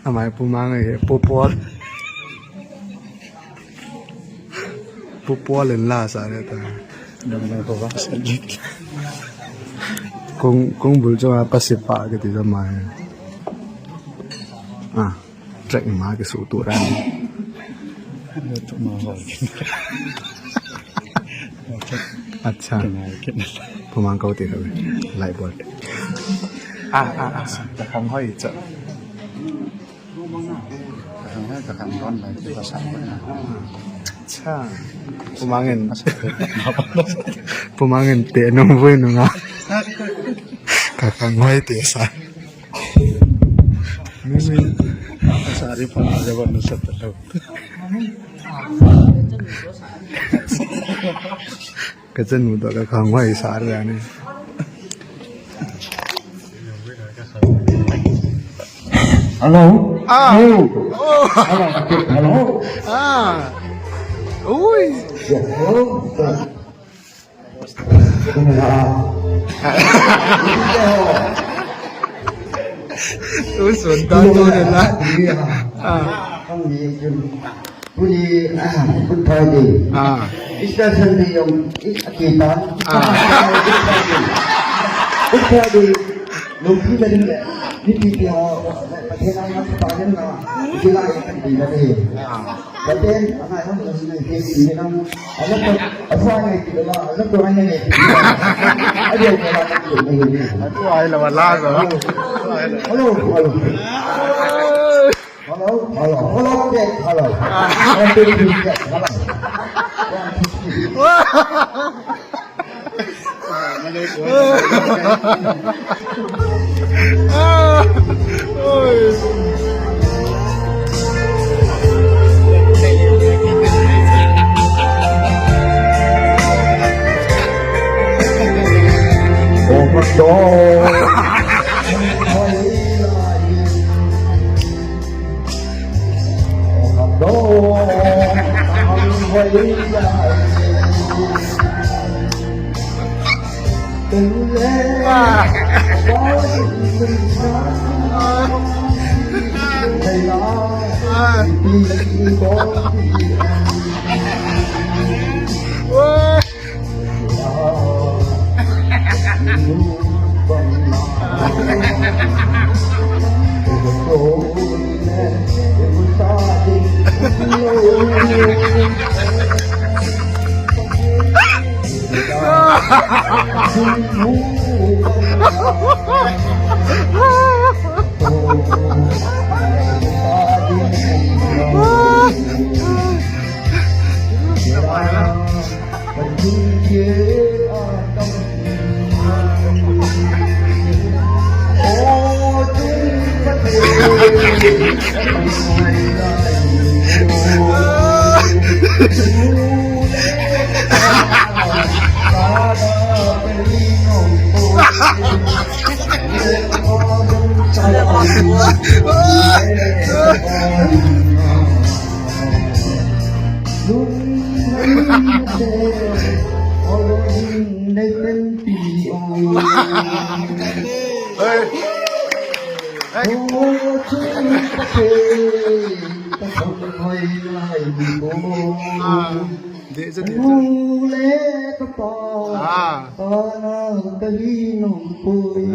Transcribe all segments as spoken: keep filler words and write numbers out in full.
Amai pumang e, pupol. Pupol in la sa re ta. Kong, kong bul cho pa sipa ke ti cho mai. Ah. Track ma ke su tu ran. Acha. Pumang kau ti kau. Light board. Ah, ah, ah. Ka khang hoi cha. Ka khang hoi, ka khang don lai, ka sa. Acha. Pumangin. Pumangin te nung vui nung a. Ka khang hoi te sa. Mimi. Sari pa na jaban na sa talo. Ka chanu to ka khang hoi sa re ni. Hello. Ah. Hello. Oh. Hello. Hello. Ah. Ui. Yes, hello. Usun ta tu de la. Ah. Tuni, ah, Good Friday. Ah. Easter Sunday jong, i, akita. Ah. Good Friday. Good Friday. Lungpi na rin. Ni pi pi ha, Pathen a ngai pa rin na. Sila i kan di na ni. Ah. Pathen a ngai ham na ni, ni, ni na. Alam ko, asa ngai ti la, alam ko ngai ngai. Adi ko la, ni, ni. Aku ai la wala ko. Hello, hello. Hello, hello, hello, check, hello. One, two, three, check, hello. One, two, three. Ah, oi. Oh, my God. Ah, deh, deh, deh. Ah.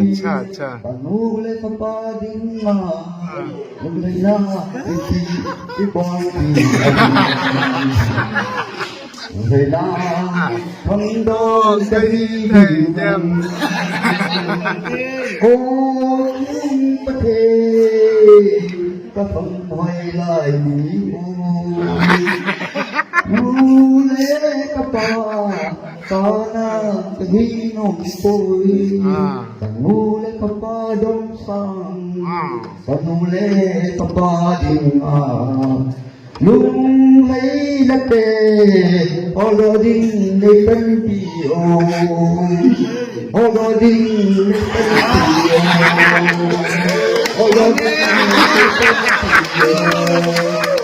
Acha, acha. Ah. Ka nu le ka pa, ka na ka hi nom poi. Ah. Ka nu le ka pa dong sang. Ah. Ka nu le ka pa ding a. Lung lei la te, o lo ding le kan pi o. O lo ding le kan pi o. O lo ding le kan pi o.